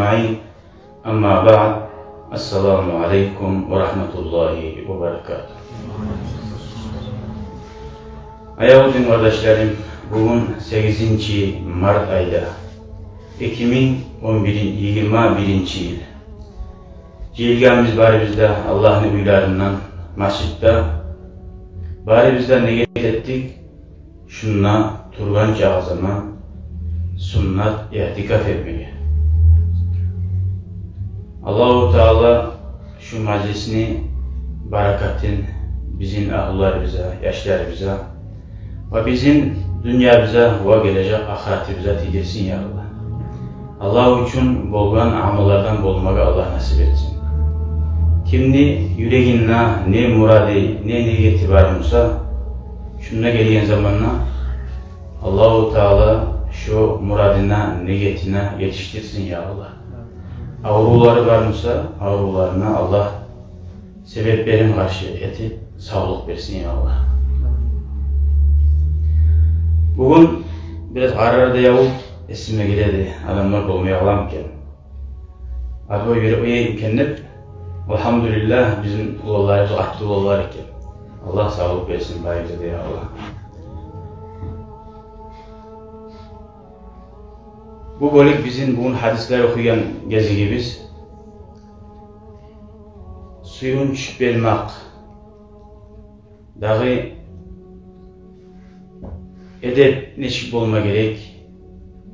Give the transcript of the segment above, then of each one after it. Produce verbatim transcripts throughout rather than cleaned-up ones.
أجمعين. أما بعد. السلام عليكم ورحمة الله وبركاته. Аявлу дин къардашларым, бугюн сегизинчи март айда, эки минг он бирин-, йигирма биринчи йыл. Жыйылгъанбыз барыбыз да Аллагьны уьйлеринден, межитде. Барыбыз да ният этдик шунда тургъан чакъы заман суннат иътикаф этмеге. Аллагьу Таала шу мажлисни баракатын бизин агьлюлерибизге, яшларыбызгъа ва бизин дюньябызгъа ва гележек ахыратыбызгъа тийдирсин, я Аллагь. Аллагь учун болгъан амаллардан болмагъа Аллагь насип этсин. Кимни юрегинде не мурады, не ниети бар буса, шунда гелген заманда Аллагьу Таала шу мурадына, ниетине етишдирсин, я Аллагь. Аврувлары бар буса, аврувларына Аллагь себеплерин къаршы этип, савлукъ берсин, я Аллагь. Бугюн бираз къарар да явуп, эсиме геледи, адамлар болмай къаламы экен, арбай берип къояйым экен деп. Альгьамдулиллагь, бизин уланларыбыз къатты уланлар экен. Аллагь савлукъ берсин барыбызгъа да, я Аллагь. Бу бёлюк бизин бугюн гьадислер охуйгъан гезигибиз. Сююнч бермек. Дагъы эдеп нечик болма герек?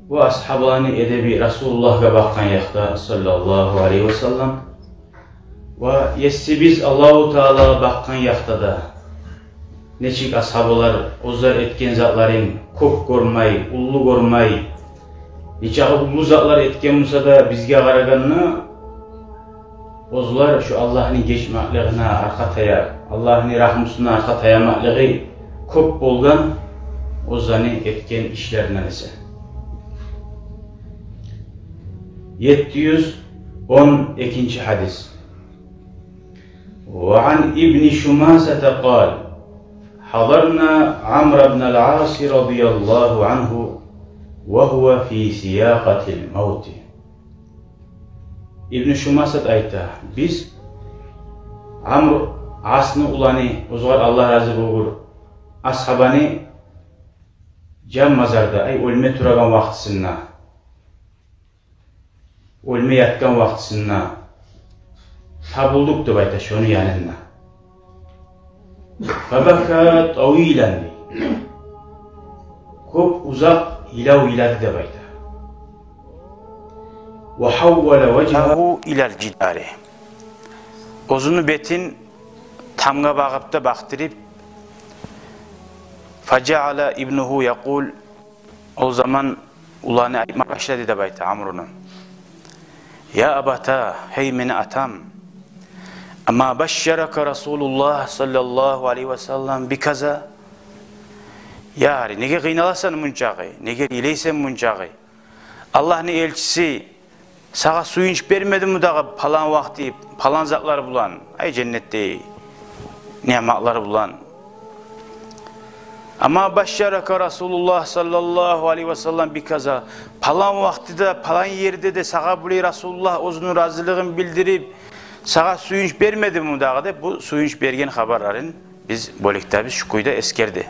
Бу асгьабаланы эдеби Расулуллагьгъа бакъгъан якъда, саллаллагьу алайгьи ва саллам. Ва есибиз Аллагьу Таалагъа бакъгъан якъда да, нечик асгьабалар оьзлер этген затларын кёп гёрмей, уллу гёрмей, нечакъы уллу затлар этген буса да, бизге къарагъанда, оьзлер шу Аллагьны гечмеклигине аркъа таяп, Аллагьны рагьмусуна аркъа таямакълыгъы кёп болгъан оьзлени этген ишлеринден эсе. Етти юз он экинчи гьадис. Ва ан Ибни Шумасата къал: حضرنا عمرو بن العاص رضي الله عنه وهو في سياقة الموت. Ибну Шумасат айта: биз Амр Асны уланы, оьзюгер Аллагь рази болгъур, асгьабаны жан мазарда, ай, оьлме турагъан вакътисинде, оьлме ятгъан вакътисинде табулдукъ деп айта шону янында. فبكى طويلا, дей. Кёп узакъ йылав йылады деп айта. وحول وجهه إلى الجدار. Оьзюню бетин тамгъа багъып да бакъдырып, فجعل ابنه يقول, ол заман уланы айтма башлады деп айта Амруну: يا أبتاه, гьей мени атам, أما بشرك رسول الله صلى الله عليه وسلم بكذا؟ Я гьари, неге къыйналасан мунчакъы? Неге йылайсан мунчакъы? Аллагьны элчиси сагъа сююнч бермедими дагъы палан вакъти, палан затлар булан, ай, женнетде ниъматлар булан? أما بشرك رسول الله صلى الله عليه وسلم بكذا, палан вакътиде, палан ерде де сагъа булай Расулуллагь оьзюню разилигин билдирип, сагъа сююнч бермедими дагъы деп, бу сююнч берген хабарларын биз бёлюкде биз шу кюйде эсгерди.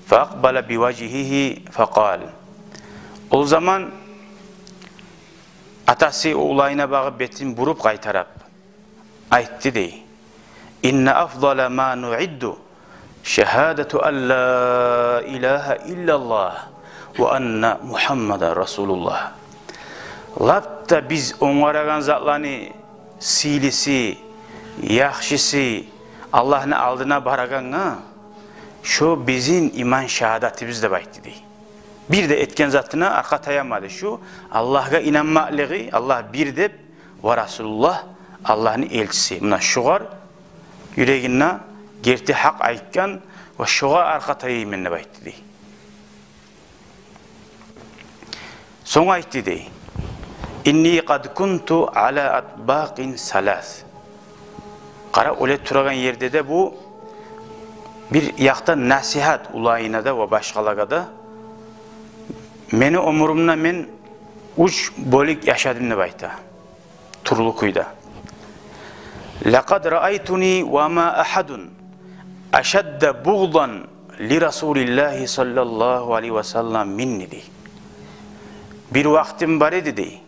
فأقبل بوجهه فقال. Ол заман атасы уланына багъып бетин буруп къайтарып айтды, дей: إن أفضل ما نعد شهادة أن لا إله إلا الله وأن محمدا رسول الله. Лап да биз онгарагъан затланы сыйлысы, яхшысы, Аллагьны алдына барагъангъа, шо бизин иман шагьадатыбыз деп айтды, дей. Бир де этген затына аркъа таямады. Шу Аллагьгъа инанмакълыгъы, Аллагь бир деп, ва Расулуллагь, Аллагьны элчиси. Муна шугъар юрегинде герти гьакъ айтгъан ва шогъар аркъа таяйман деп айтды, дей. Сонг айтды, дей: إني قد كنت على أطباق ثلاث. Къара, оьле турагъан ерде де бу бир якъдан насигьат уланына да ва башгъалагъа да. Мени оьмюрюмде мен уьч бёлюк яшадым деп айта. Тюрлю кюйде. Лакъад раайтуни ва ма ахадун ашадда бугъдан ли Расулиллагьи саллаллагьу алайгьи ва саллам минни, дей. Бир вакътим бар эди, дей.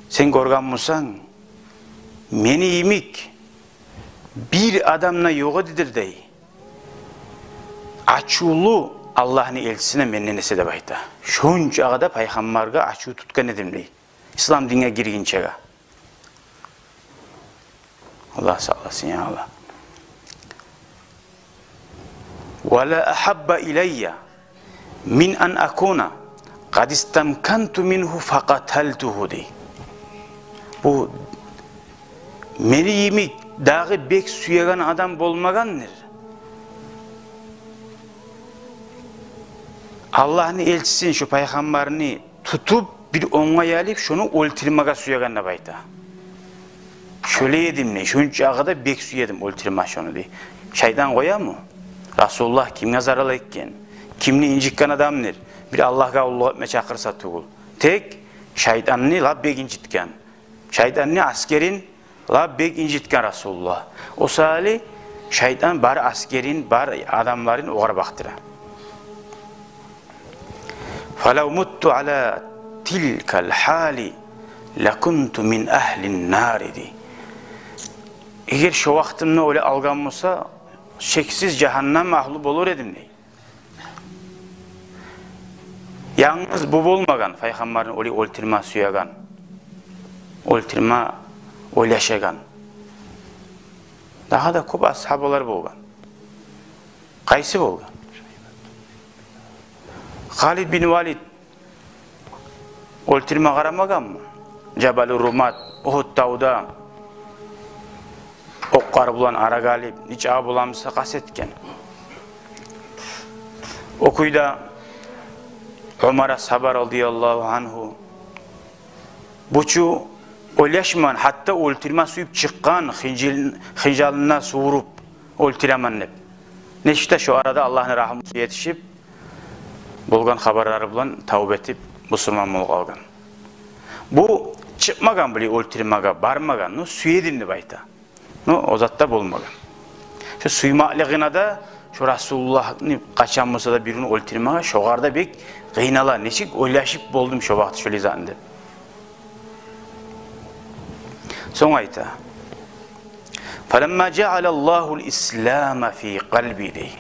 Сен гёрген бусанг, мени йимик бир адам да ёкъ эдидир, дей, ачувлу Аллагьны элчисине менден эсе деп айта. Шончагъы да пайхаммаргъа ачув тутгъан эдим, дей, ислам динге гиргинчеге. Аллагь сакъласын, я Аллагь. Ва ла ахабба илайя мин ан акуна къад истамканту мингьу факъаталтугьу, дей. Бу мени йимик дагъы бек сюеген адам болмагъандыр Аллагьны элчисин, шо пайхаммарны тутуп, бир онгай алып, шону оьлтюрмеге сюеген деп айта. Шолай эдим, дей, шончагъы да бек сюе эдим оьлтюрме шону, дей. Шайтан къоямы? Расулуллагь кимге зарал этген, кимни инжитген адамдыр? Бир Аллагьгъа къуллукъ этме чакъырса тюгюл. Тек шайтанны лап бек инжитген. Шайтанны аскерин лап бек инжитген Расулуллагь. О саялы шайтан бар аскерин, бар адамларын огъар бакъдыра. Фалав мутту ала тилкал гьали лакунту мин агьлин нари, дей. Эгер шо вакътимде оьле алгъан буса, шексиз жагьаннам агьлю болур эдим, дей. Янгыз бу болмагъан, пайхаммарны оьле оьлтюрме сюеген, оьлтюрме ойлашагъан. Дагъы да кёп асгьабалар болгъан. Къайсы болгъан? Халид бин Валид оьлтюрме къарамагъанмы? Жабалу Румат, Угьуд тавда окълар булан арагъа алып, нече боламыса къаст этген. О кюйде Умар асгьаба радияллагьу ангьу, бу чу ойлашмагъан, гьатта оьлтюрме сююп чыкъгъан, хынжыл-, хынжалын да сувуруп оьлтюремен деп. Нечик де шо арада Аллагьны рагьмусу етишип, болгъан хабарлары булан тавба этип, бусурман болуп къалгъан. Бу чыкъмагъан булай оьлтюрмеге, бармагъан, ну, сюе эдим деп айта. Ну, о зат да болмагъан. Шо сюймеклигине де, шо Расулуллагьны къачан буса да бир гюн оьлтюрмеге, шогъар да бек къыйнала, нечик ойлашып болдум шо вакъти шолай затны деп. Сонг айта: «Фаламма жаалаллагьул ислама фи къалби», — дей.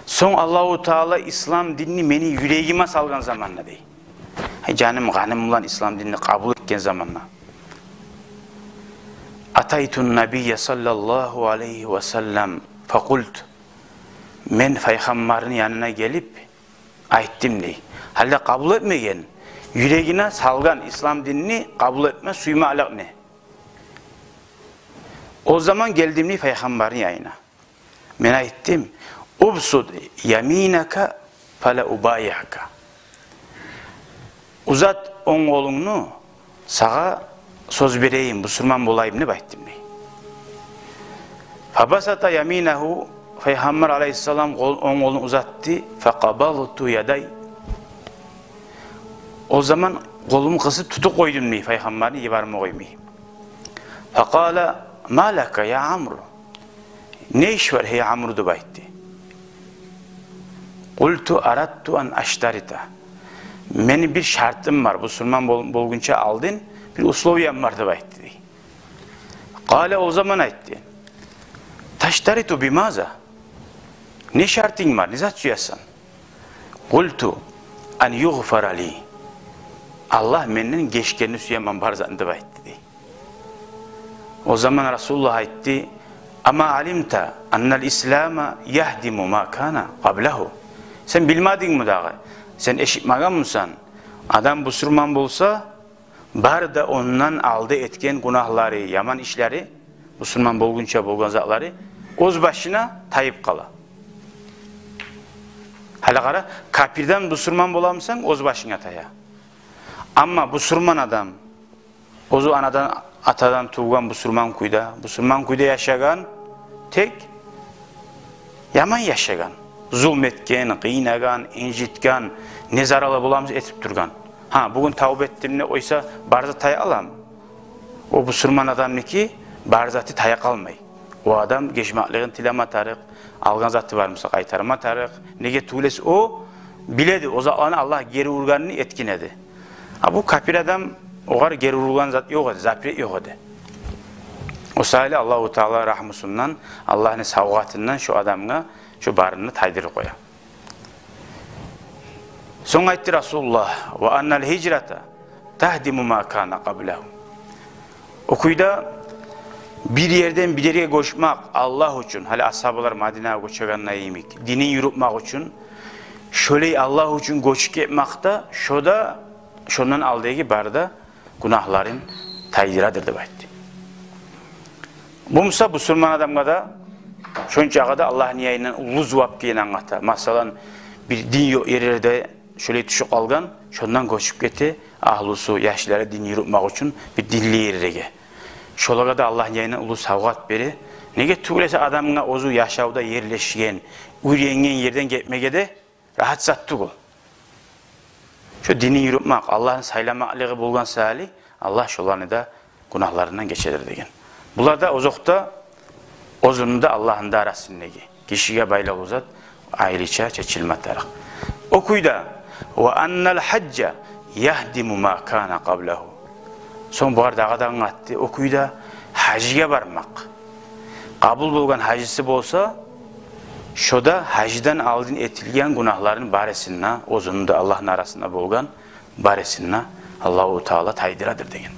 Сонг Аллагьу Таала ислам динни мени юрегиме салгъан заманда, дей. Гьай, жаным-къаным булан ислам динни къабул этген заманда. «Атайтун набийя саллаллагьу алайгьи ва саллам факъулту». Мен пайхаммарны янына гелип, айтдым, дей. Гьали де къабул этмеген, юрегине салгъан ислам динни къабул этме сюймекликни. О заман гелдим, дей, пайхаммарны янына. Мен айтдым: «Убсут яминака фала убайиъка». Узат онг къолунгну, сагъа сёз берейим, бусурман болайым деп айтдым, дей. Фабасата яминагьу, пайхаммар алайгьиссалам къол-, онг къолун узатды. Факъабазту ядай. О заман къолум къысып тутуп къойдум, дей, пайхаммарны йиберме къоймай. Факъала: «Ма лака я Амру?» «Не иш бар, гьей Амру?» — деп айтды. «Къулту арадту ан аштарита». «Мени бир шартым бар, бусурман бол-, болгъунча алдын бир условиям бар», — деп айтды, дей. Къала, о заман айтды: «Таштариту бимаза?» «Не шартынг бар, не зат сюесен?» «Къулту ан югъфара ли». «Аллагь менден гечгенни сюемен, бар затны», — деп айтды, дей. О заман Расулуллагь айтды: «Ама алимта аннал ислама ягьдиму ма кана къаблагьу?» Сен билмедингми дагъы? Сен эшитмегенмисен? Адам бусурман болса, бары да ондан алда этген гюнагьлары, яман ишлери, бусурман болгъунча болгъан затлары оьз башына тайып къала. Гьали къара, капирден бусурман боламысан, оьз башынга тая. Амма бусурман адам, оьзю анадан, атадан тувгъан бусурман кюйде, бусурман кюйде яшагъан, тек яман яшагъан, зулму этген, къыйнагъан, инжитген, Не заралы боламыз этип тургъан. Гьа, бугюн тавба этдим деп къойса, бар зат тая къаламы? О бусурман адамныки бар заты тая къалмай. О адам гечмеклигин тилеме тарыкъ, алгъан заты бар буса къайтарма тарыкъ. Неге тюгюл эсе о биледи, о затланы Аллагь гери ургъанын этген эди. А бу капир адам, огъар гери ургъан зат ёкъ эди, запрет ёкъ эди. О саялы Аллагьу Таала рагьмусундан, Аллагьны савгъатындан шо адамгъа шо барыны тайдырып къоя. Сонг айтды Расулуллагь: «Ва аннал гьижрата тагьдиму ма кана къаблагьу». О кюйде бир ерден бир ерге гёчмек Аллагь учун, гьали асгьабалар Мадинагъа гёчегенде йимик, динин юрютмек учун, шолай Аллагь учун гёчюп гетмек де, шо да, шондан алдагъы бары да гюнагьларын тайдырадыр деп айтды. Бу буса бусурман адамгъа да, шончагъа да Аллагьны янындан уллу зувап экенин англата. Масала, бир дин ёкъ ерлерде шолай тюшюп къалгъан, шондан гёчюп гете, агьлюсю, яшлары дин юрютмек учун бир динли ерлеге. Шолагъа да Аллагьны янындан уллу савгъат бере. Неге тюгюл эсе адамгъа оьзю яшавда ерлешген, уьйренген ерден гетмеге де рагьат зат тюгюл. Шо динин юрютмек, Аллагьны сайламакълыгъы болгъан саялы, Аллагь шоланы да гюнагьларындан гечедир деген. Булар да озокъда, оьзюню де Аллагьны да арасындагъы, гишиге байлавлу зат, айрыча чечилме тарыкъ. О кюйде: «Ва аннал гьажжа ягьдиму ма кана къаблагьу». Сонг бугъар дагъы да англатды, о кюйде гьажгъа бармакъ, къабул болгъан гьажысы болса, шо да гьаждан алдын этилген гюнагьларын барысын да, оьзюню де Аллагьны арасында болгъан барысын да Аллагьу Таала тайдырадыр деген.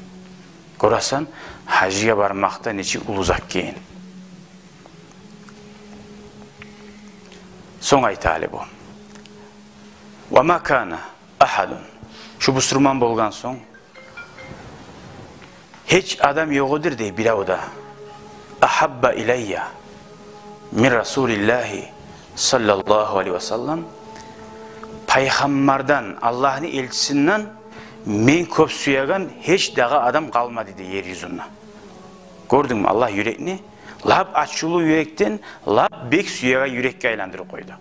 Гёресен, гьажгъа бармакъ да нечик уллу зат экенин. Сонг айта гьали бу: «Ва ма кана агьадун». Шу бусурман болгъан сонг, гьеч адам ёкъ эдир дей бирев де, «агьабба илаййа мин Расулиллагьи саллаллагьу алайгьи ва саллам». Пайхаммардан, Аллагьны элчисинден мен кёп сюеген гьеч дагъы адам къалмады дей ер юзюнде. Гёрдюнгмю, Аллагь юрекни лап ачувлу юрекден лап бек сюеген юрекге айландырып къойду.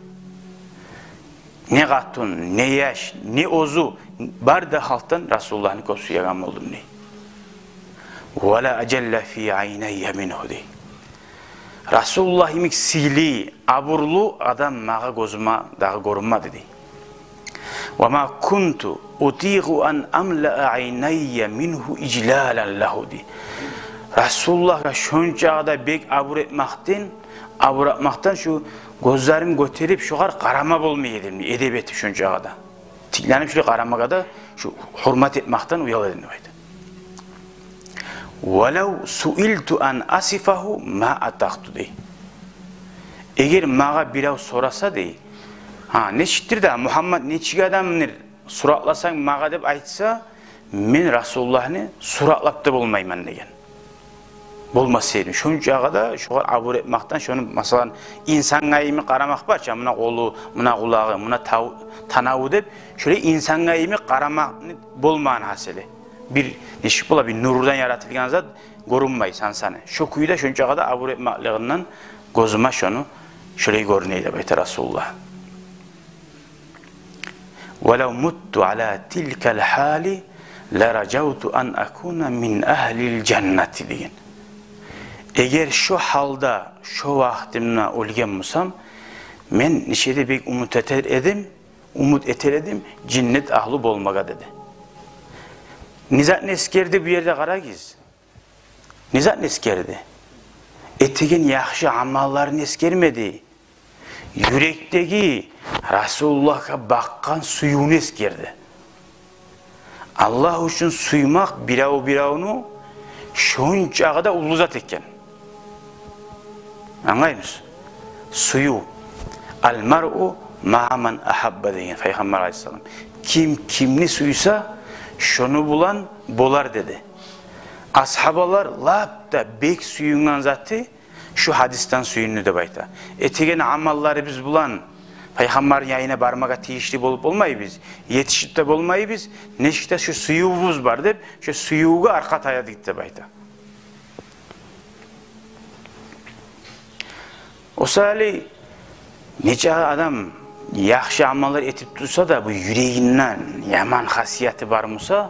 Не къатын, не яш, не оьзю, бары да халкъдан Расулуллагьны кёп сюеген болдум дей. «Ва ла ажалла фи айнаййа мингьу» дей. Расулуллагь йимик сыйлы, абурлу адам магъа гёзюме дагъы гёрюнмеди дей. «Ва ма кунту утигъу ан амлаа айнаййа мингьу ижлалан лагьу» дей. Расулуллагьгъа шончагъа да бек абур этмекден, абур этмекден шу гёзлерим гётерип, шогъар къарама болмай эдим, эдеп этип шончагъа да. Тикленип шулай къарамагъа да шу гьюрмет этмекден уяла эдим деп айта. «Валав суилту ан асифагьу ма атагьту» дей. Эгер магъа бирев сораса дей, гьа, нечикдир де, Мугьаммат нечик адамдыр, суратласанг магъа деп айтса, мен Расулуллагьны суратлап да болмайман деген. Болмас эдим. Шончагъа да шогъар абур этмекден, шону, масала, инсангъа йимик къарамакъ бар чы, муна къолу, муна къулагъы, муна тав-, танаву деп, шолай инсангъа йимик къарамакъ болмагъан гьасили. Бир нечик бола, бир нурдан яратылгъан зат гёрюнмей сан-саны. Шо кюйде шончагъа да абур этмеклигинден гёзюме шону шолай гёрюне эди деп айта Расулуллагь. «Валав мутту ала тилкал гьали ла ражавту ан акуна мин агьлил жаннати» деген. Эгер шо гьалда, шо вакътимде оьлген бусам, мен нече де бек умут этер эдим, умут этер эдим женнет агьлю болмагъа деди. Не затны эсгерди бу ерде, къарагъыз. Не затны эсгерди? Этеген яхшы амалларын эсгермеди. Юрекдеги Расулуллагьгъа бакъгъан сюювню эсгерди. Аллагь учун сюймек бирев-биревню шончагъа да уллу зат экен. Англаймысыз? Сююв. «Ал маръу маа ман агьабба» деген Пайхаммар алайгьиссалам. Ким кимни сюйсе, шону булан болар деди. Асгьабалар лап да бек сююнген заты шу гьадисден сююндю деп айта. Этеген амалларыбыз булан Пайхаммарны янына бармагъа тийишли болуп болмайбыз, етишип де болмайбыз, нечик де шу сюювюбюз бар деп, шу сюювге аркъа таядыкъ деп айта. О саялы нече адам Яхшы амаллар этип турса да, бу юрегинде яман хасияты бар буса,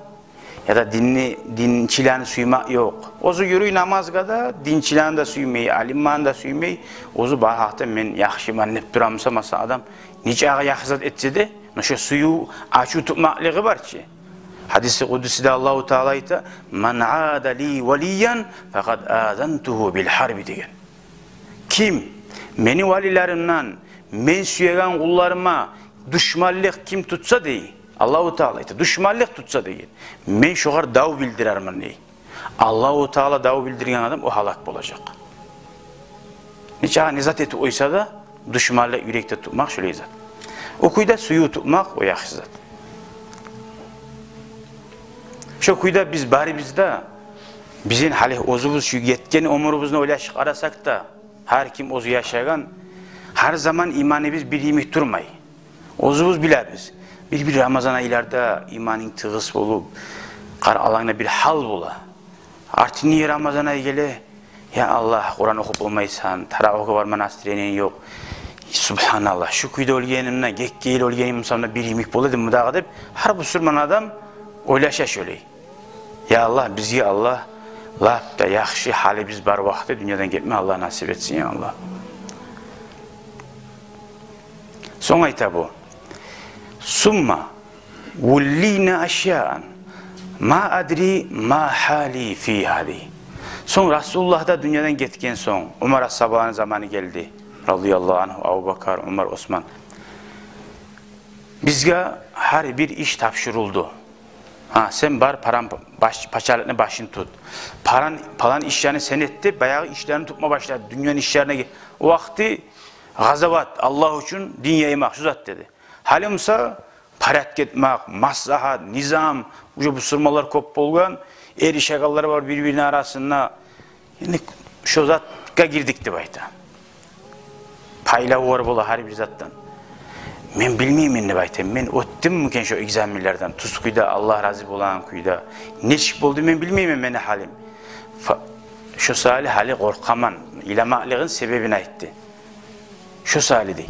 яда динни, динчилени сюймек ёкъ. Оьзю юрюй намазгъа да, динчилени де сюймей, алимлени де сюймей, оьзю бар гьакъда мен яхшыман деп тура буса, масала, адам нечакъы яхшы зат этсе де, муна шо сююв, ачув тутмакълыгъы бар чы. Гьадиси къудусиде Аллагьу Таала айта: «Ман ада ли валиян факъад азантугьу бил гьарби», – деген. Ким мени валилеримден, мен сюеген къулларыма душманлыкъ ким тутса, дей, Аллагьу Таала айта, душманлыкъ тутса, деген, мен шогъар дав билдирермен, дей. Аллагьу Таала дав билдирген адам о гьалак болажакъ. Нечакъы не зат этип къойса да, душманлыкъ юрекде тутмакъ шолай зат. О кюйде сююв тутмакъ о яхшы зат. Шо кюйде биз барыбыз да, бизин гьали оьзюбюз шу гетген оьмюрюбюзню ойлашып къарасакъ да, гьар ким оьзю яшагъан, гьар заман иманыбыз бир йимик турмай. Оьзюбюз билебиз, бир-бир Рамазан айларда иманынг тыгъыс болуп, къар-, алангда бир гьал бола. Артындан Рамазан ай геле, я Аллагь, Къуран охуп болмайсан, таравигьге барма настроениенг ёкъ. Субгьаналлагь, шу кюйде оьлгенимде, геккейил оьлгеним бусам да бир йимик бола эди мудагъы деп, гьар бусурман адам ойлаша шолай. Я Аллагь, бизге, Аллагь, лап да яхшы гьалыбыз бар вакъти дюньядан гетме Аллагь насип этсин, я Аллагь. Сонг айта бу: «Сумма вуллина ашяан, ма адри ма гьали фигьа», – дей. Сонг Расулуллагь да дюньядан гетген сонг, Умар асгьабаланы заманы гелди, радияллагьу ангьу, Абубакар, Умар, Осман. Бизге гьар бир иш тапшурулду. Гьа, сен бар, палан баш-, пачалыкъны башын тут. Палан, палан ишлени сен эт деп, баягъы ишлерин тутма башлады. Дюньяны ишлерине ге-, о вакъти гъазават, Аллагь учун дин яймакъ, шу зат деди. Гьали буса порядок этмек, маслагьат, низам, уже бусурманлар кёп болгъан, эришегенлер бар бир-бирини арасында. Энни шо затгъа гирдик деп айта. Пайлавлар бола гьар бир затдан. Мен билмеймен деп айта. Мен оьтдюммикен шо экзаменлерден? Тюз кюйде, Аллагь рази болагъан кюйде. Нечик болду, мен билмеймен мени гьалым. Фа-, шо саялы гьали къоркъаман. Йыламакълыгъыны себебин айтды. Шо саялы дей.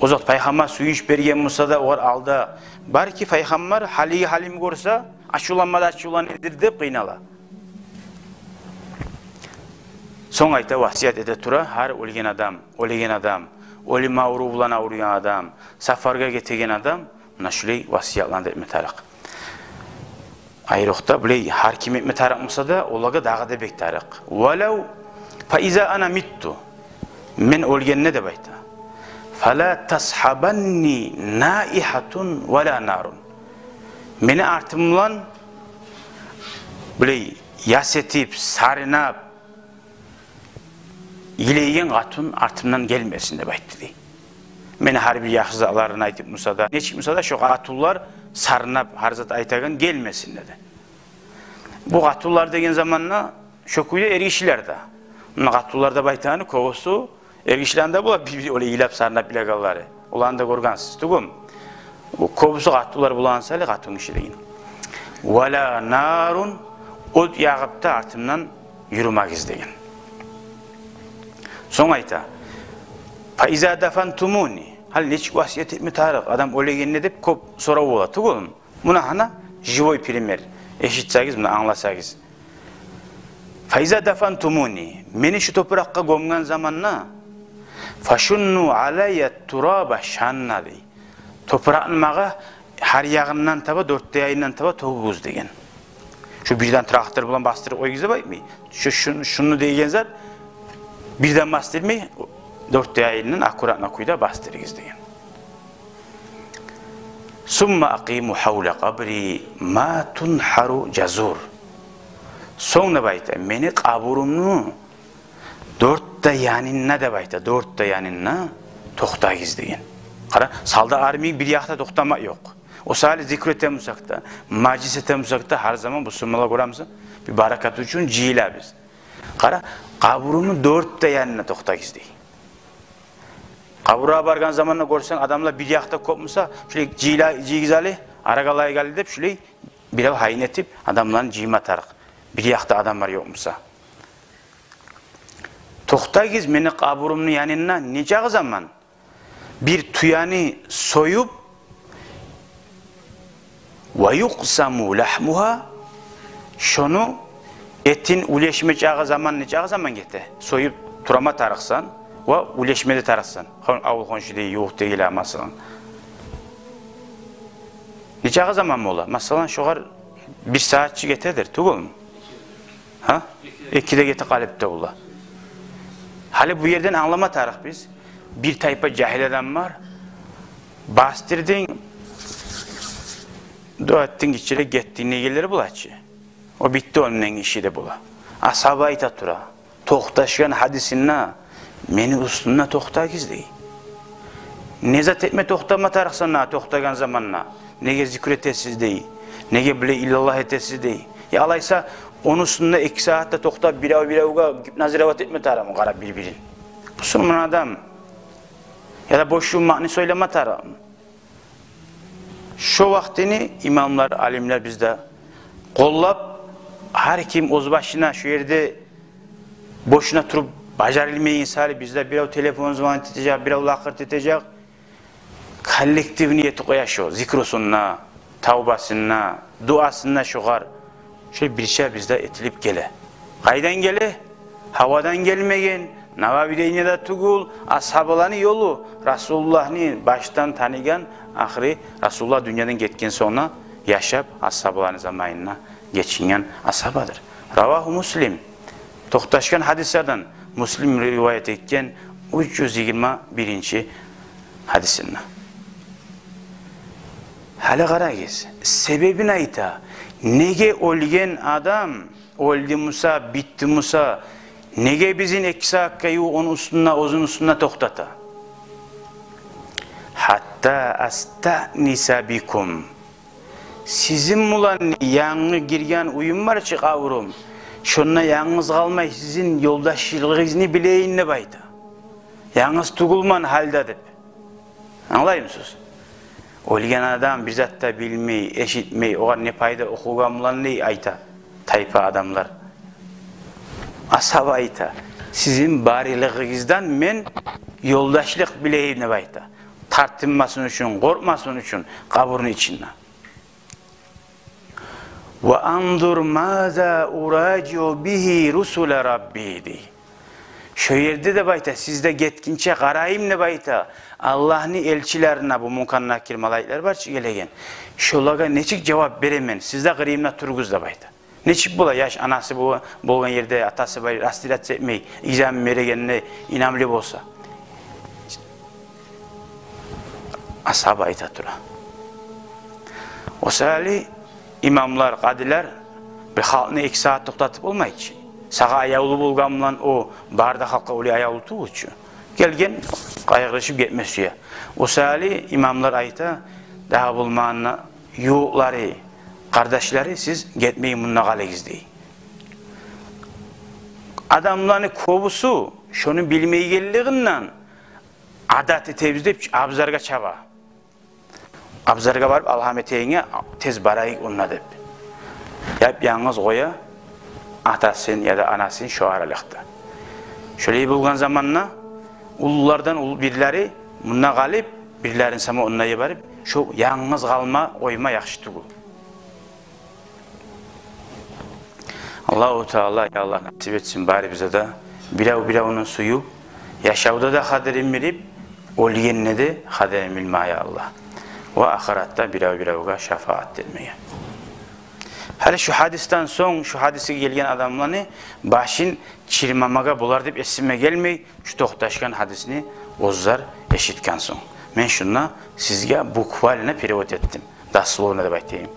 О зат пайхаммар сююнч берген буса да, огъар алда, балики, пайхаммар гьалиги гьалымны гёрсе, ачувланма да ачувланыр эди деп къыйнала. Сонг айта, васият эте тура, гьар оьлген адам, оьлеген адам, оьлюм аврув булан авруйгъан адам, сапаргъа гетеген адам, муна шулай васиятланы да этме тарыкъ. Айрокъда булай гьар ким этме тарыкъ буса да, олагъа дагъы да бек тарыкъ. «Валав, фа иза ана митту», мен оьлгенде деп айта, «фала тасгьабанни наигьатун вала нарун». Мени артымдан булай яс этип, сарнап, йылайгъан къатын артымдан гелмесин деп айтды дей. Мени гьар бир яхшы затларын айтып буса да, нечик буса да, шо къатынлар сарнап гьар зат айтагъан гелмесин деди. Бу къатынлар деген заманда шо кюйде эргишилер де. Муна къатынлар деп айтагъаны кёбюсю эргишилени де бола, бир-бир олай йылап, сарнап билегенлери. Оланы да гёргенсиз, тюгюлмю? Бу кёбюсю къатынлар болагъан саялы къатынгиши деген. «Вала нарун», от ягъып да артымдан юрюмегиз деген. Сонг айта: «Фа иза дафантумуни». Гьали нечик васият этме тарыкъ адам оьлегенде деп кёп сорав бола, тюгюлмю? Муна гьана живой пример. Эшитсегиз, муна англасагъыз. «Фа иза дафантумуни», мени шу топуракъгъа гёмген заманда, «фашунну алайя тураба шанна», дей. Топуракъны магъа гьар ягъындан таба, дёрт де янындан таба тёгюгюз деген. Шу бирден трактор булан басдырып къоюгъуз деп айтмай. Шу, шун-, шунну деген зат бирден басдырмай, дёрт де янындан аккуратно кюйде басдырыгъыз деген. «Сумма акъиму гьавла къабри ма тунхару жазур». Сонг деп айта, мени къабурумну дёрт де янында деп айта, дёрт де янында токътагъыз деген. Къара, солдат, армия бир якъда токътамакъ ёкъ. О саялы зикру этебиз бусакъ да, мажлис этебиз бусакъ да, гьар заман бусурманлар, гёремисен, бир баракат учун жыйылабыз. Къара, къабурумну дёрт де янында токътагъыз дей. Къабургъа баргъан заманда гёрсенг, адамлар бир якъда кёп буса, шулай жыйыла-, жыйыгъыз гьали, арагъа алайыкъ гьали деп, шулай бирев гьайын этип, адамланы жыйма тарыкъ, бир якъда адамлар ёкъ буса. Токътагъыз мени къабурумну янында нечакъы заман? Бир тюени союп, ва юкъсаму лагьмугьа, шону этин уьлешме чакъы заман, не чакъы заман гете? Союп турама тарыкъсан ва уьлешме де тарыкъсан. Хо-, авул хоншудай, ювукъдагъылагъа, масала. Не чакъы заман бола? Масала, шогъар бир сагьатчыкъ гетедир, тюгюлмю? Гьа? Эки де гетип къалып да бола. Гьали бу ерден англама тарыкъ биз. Бир тайпа жагьил адам бар. Бастырдынг, дуа этдинг, гиччирек гетдинг, негелери бола чы. О битди, ондан иши де бола. Асгьаба айта тура: токъташгъан гьадисинде мени уьстюмде токътагъыз, дей. Не зат этме токътама тарыкъсан дагъы токътагъан заманда? Неге зикру этесиз, дей. Неге биле иллаллагь этесиз, дей. Я алайса, ону уьстюнде эки сагьат да токътап, бирев-биревге гипнозировать этме тарыкъмы, къарап бир-бирин? Бусурман адам. Яда бош маъни сёйлеме тарыкъмы? Шо вакътини имамлар, алимлер бизде къоллап, гьар ким оьз башына шо ерде бошуна туруп бажарылмайгъан саялы, бизде бирев телефон звонить этежек, бирев лакъырт этежек. Коллективный этип къоя шо зикрусун да, тавбасын да, дуасын да шогъар. Шо бирче бизде этилип геле. Къайдан геле? Гьавадан гелмеген, Нававиден де тюгюл, асгьабаланы ёлу, Расулуллагьны башдан таныгъан, ахыры Расулуллагь дюньядан гетген сонг да яшап, асгьабаланы заманында гечинген асгьабадыр. Равагьу Муслим. Токъташгъан гьадислерден Муслим риваят этген уьч юз йигирма биринчи гьадисинде. Гьали къарагъыз, себебин айта. Неге оьлген адам, оьлдю буса, битди буса, неге бизин эки сагьатгъа ювукъ ону уьстюнде, оьзюню уьстюнде токътата? Гьатта астаъниса бикум. Сизин булан янгы гирген уьюм бар чы, къабурум, шонда янгыз къалмай, сизин ёлдашлыгъыгъызны билейин деп айта. Янгыз тюгюлмен гьалда деп. Англаймысыз? Оьлген адам бир зат да билмей, эшитмей, огъар не пайда охугъан булан, дей, айта тайпа адамлар. Асгьаба айта: сизин барылыгъыгъыздан мен ёлдашлыкъ билейим деп айта. Тартынмасын учун, къоркъмасын учун къабурну ичинде. Ва анзур маза уражиу бигьи русула Рабби, дей. Шо ерде деп айта, сиз де гетгинче къарайым деп айта, Аллагьны элчилерине, бу Мункар, Накир малайиклер бар чы гелеген, шолагъа нечик жавап беремен, сиз де къырыйымда туругъуз деп айта. Нечик бола яш анасы бо-, болгъан ерде, атасы бар, расстилаться этмей, экзамен берегенине инамлы болса? Асгьаба айта тура. О саялы имамлар, къадилер бир халкъны эки сагьат токътатып болмай чы. Сагъа аявлу болгъан булан о бары да халкъгъа олай аявлу тюгюл чю. Гелген къайгъырышып гетме сюе. О саялы имамлар айта, дагъы болмагъанда ювукълары, къардашлары, сиз гетмей мунда къалыгъыз, дей. Адамланы кёбюсю шону билмейгенлигинден адат этебиз деп абзаргъа чаба. Абзаргъа барып, алгьам этейинге тез барайыкъ онда деп. Яп-янгыз къоя атасын яда анасын шо аралыкъда. Шолай болгъан заманда уллулардан уллу бирлери мунда къалып, бирлерин сама онда йиберип, шо янгыз къалма, къойма яхшы тюгюл. Аллагьу Таала, я Аллагь, насип этсин барыбызгъа да бирев-биревню сююп, яшавда да къадирин билип, оьлгенде де къадирин билме, я Аллагь. Ва ахыратда бирев-биревге шафаат этмеге. Гьали шу гьадисден сонг, шу гьадисге гелген адамланы башын чырмамагъа болар деп эсиме гелмей, шу токъташгъан гьадисни оьзлер эшитген сонг. Мен шунда сизге буквально перевод этдим. Дословно деп айтайым.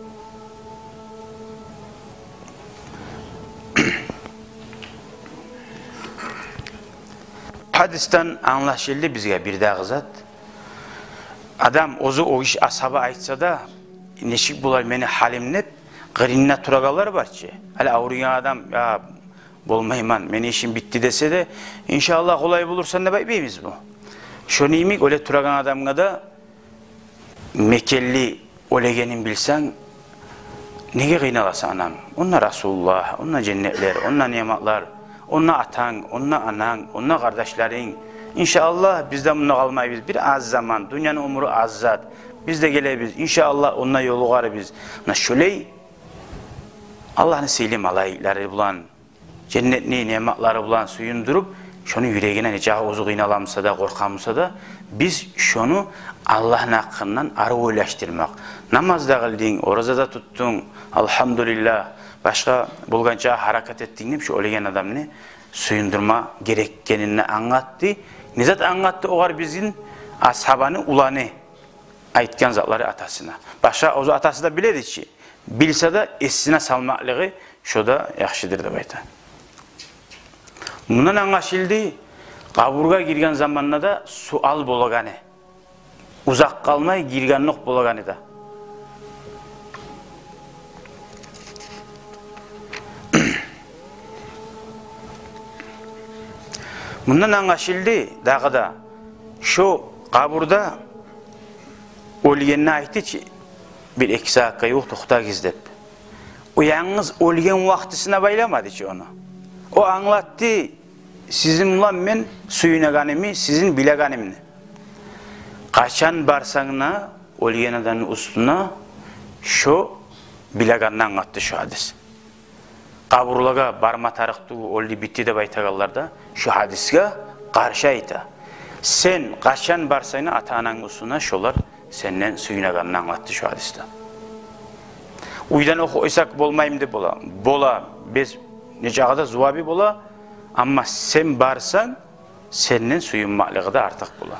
Гьадисден англашылды бизге бир дагъы зат. Адам оьзю, о гиши, асгьаба айтса да, нечик болар мени гьалым деп, къырыйында турагъанлар бар чы. Гьали авруйгъан адам, я, болмайман, мени ишим битди десе де, иншааллагь, къолай болурсан деп айтмайбыз бу. Шону йимик, оьле турагъан адамгъа да мекенли оьлегенин билсенг, неге къыйналасан, анам? Онда Расулуллагь, онда женнетлер, онда ниъматлар, онда атанг, онда ананг, онда къардашларынг, Иншааллагь, биз де мунда къалмайбыз. Бир аз заман, дюньяны оьмюрю аз зат. Биз де гелебиз. Иншааллагь, онда ёлугъарбыз. Муна шолай Аллагьны сыйлы малайиклери булан, женнетни ниъматлары булан сююндюрюп, шону юрегине, нечакъы оьзю къыйнала буса да, къоркъа буса да, биз шону Аллагьны гьакъындан арив ойлашдырмакъ. Намаз да къылдынг, ораза да тутдунг, альгьамдулиллагь, башгъа болгъанча гьаракат этдинг деп, шо оьлген адамны сююндюрме герек экенин англатды. Не зат англатды огъар бизин асгьабаны уланы айтгъан затлары атасына? Башгъа, оьзю атасы да биледи чи, билсе де эсине салмакълыгъы шо да яхшыдыр деп айта. Мундан англашылды, къабургъа гирген заманда да суал болагъаны. Узакъ къалмай гиргендокъ болагъаны да. Мундан англашылды дагъы да, шо къабурда оьлгенни айтды чы, бир-эки сагьатгъа ювукъ токътагъыз деп. О янгыз оьлген вакътисине байламады чы ону. О англатды сизин булан мен сююнегеними, сизин билегенимни. Къачан барсанг да оьлген адамны уьстюне, шо билегенни англатды шо гьадис. Къабурлагъа барма тарыкъ тюгюл, оьлдю, битди деп айтагъанлар да шо гьадисге къаршы айта. Сен къачан барсанг да ата-анангны уьстюне, шолар сенден сююнегенни англатды шо гьадисде. Уьйден охуп къойсакъ болмаймы деп бола. Бола, бес, нечакъы да зувабы бола, амма сен барсанг, сенден сююнмеклиги де артыкъ бола.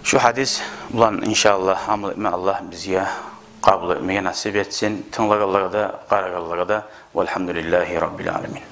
Шу гьадис булан, иншааллагь, амал этме Аллагь бизге къабул этмеге насип этсин. Тынглагъанлагъа да, къарагъанлагъа да. Валгьамдулиллагьи раббил аламин.